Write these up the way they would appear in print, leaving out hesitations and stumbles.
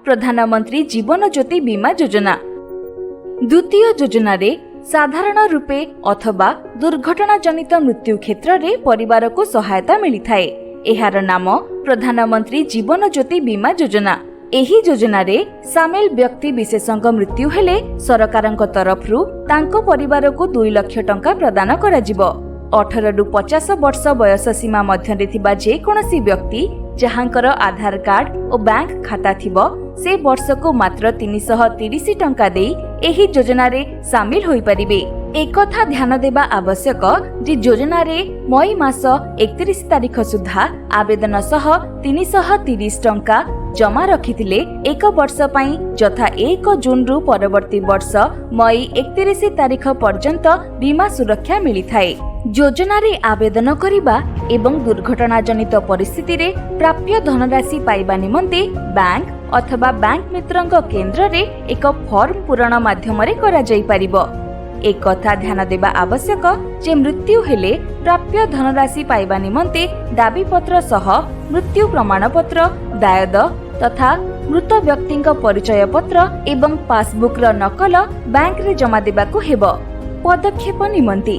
ପ୍ରଧାନମନ୍ତ୍ରୀ ଜୀବନ ଜ୍ୟୋତି ବୀମା ଯୋଜନା। ଦ୍ୱିତୀୟ ଯୋଜନାରେ ସାଧାରଣ ରୂପେ ଅଥବା ଦୁର୍ଘଟଣା ଜନିତ ମୃତ୍ୟୁ କ୍ଷେତ୍ରରେ ପରିବାରକୁ ସହାୟତା ମିଳିଥାଏ। ଏହାର ନାମ ପ୍ରଧାନମନ୍ତ୍ରୀ ଜୀବନ ଜ୍ୟୋତି ବୀମା ଯୋଜନା। ଏହି ଯୋଜନାରେ ସାମିଲ ବ୍ୟକ୍ତି ବିଶେଷଙ୍କ ମୃତ୍ୟୁ ହେଲେ ସରକାରଙ୍କ ତରଫରୁ ତାଙ୍କ ପରିବାରକୁ 2 ଲକ୍ଷ ଟଙ୍କା ପ୍ରଦାନ କରାଯିବ। 18ରୁ 50 ବର୍ଷ ବୟସ ସୀମା ମଧ୍ୟରେ ଥିବା ଯେକୌଣସି ବ୍ୟକ୍ତି, ଯାହାଙ୍କର ଆଧାର କାର୍ଡ ଓ ବ୍ୟାଙ୍କ ଖାତା ଥିବ, ସେ ବର୍ଷକୁ ମାତ୍ର 330 ଟଙ୍କା ଦେଇ ଏହି ଯୋଜନାରେ ସାମିଲ ହୋଇପାରିବେ। ଏକଥା ଧ୍ୟାନ ଦେବା ଆବଶ୍ୟକ ଯେ ଯୋଜନାରେ ମଇ ମାସ 31 ତାରିଖ ସୁଦ୍ଧା ଆବେଦନ ସହ 330 ଟଙ୍କା ଜମା ରଖିଥିଲେ ଏକ ବର୍ଷ ପାଇଁ, ଯଥା 1 ଜୁନରୁ ପରବର୍ତ୍ତୀ ବର୍ଷ ମଇ 31 ତାରିଖ ପର୍ଯ୍ୟନ୍ତ ବୀମା ସୁରକ୍ଷା ମିଳିଥାଏ। ଯୋଜନାରେ ଆବେଦନ କରିବା ଏବଂ ଦୁର୍ଘଟଣାଜନିତ ପରିସ୍ଥିତିରେ ପ୍ରାପ୍ୟ ଧନରାଶି ପାଇବା ନିମନ୍ତେ ବ୍ୟାଙ୍କ ଅଥବା ବ୍ୟାଙ୍କ ମିତ୍ରଙ୍କ କେନ୍ଦ୍ରରେ ଏକ ଫର୍ମ ପୂରଣ ମାଧ୍ୟମରେ କରାଯାଇପାରିବ। ଏକଥା ଧ୍ୟାନ ଦେବା ଆବଶ୍ୟକ ଯେ ମୃତ୍ୟୁ ହେଲେ ପ୍ରାପ୍ୟ ଧନରାଶି ପାଇବା ନିମନ୍ତେ ଦାବିପତ୍ର ସହ ମୃତ୍ୟୁ ପ୍ରମାଣପତ୍ର, ଦାୟଦ ତଥା ମୃତ ବ୍ୟକ୍ତିଙ୍କ ପରିଚୟ ପତ୍ର ଏବଂ ପାସବୁକ୍ର ନକଲ ବ୍ୟାଙ୍କରେ ଜମା ଦେବାକୁ ହେବ। ପଦକ୍ଷେପ ନିମନ୍ତେ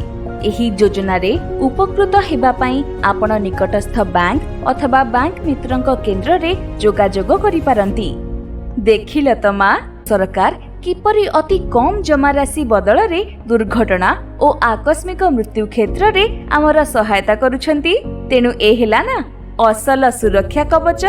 ଏହି ଯୋଜନାରେ ଉପକୃତ ହେବା ପାଇଁ ଆପଣ ନିକଟସ୍ଥ ବ୍ୟାଙ୍କ ଅଥବା ବ୍ୟାଙ୍କ ମିତ୍ରଙ୍କ କେନ୍ଦ୍ରରେ ଯୋଗାଯୋଗ କରିପାରନ୍ତି। ଦେଖିଲ ତ ମା, ସରକାର କିପରି ଅତି କମ୍ ଜମାରାଶି ବଦଳରେ ଦୁର୍ଘଟଣା ଓ ଆକସ୍ମିକ ମୃତ୍ୟୁ କ୍ଷେତ୍ରରେ ଆମର ସହାୟତା କରୁଛନ୍ତି। ତେଣୁ ଏ ହେଲା ନା ଅସଲ ସୁରକ୍ଷା କବଚ।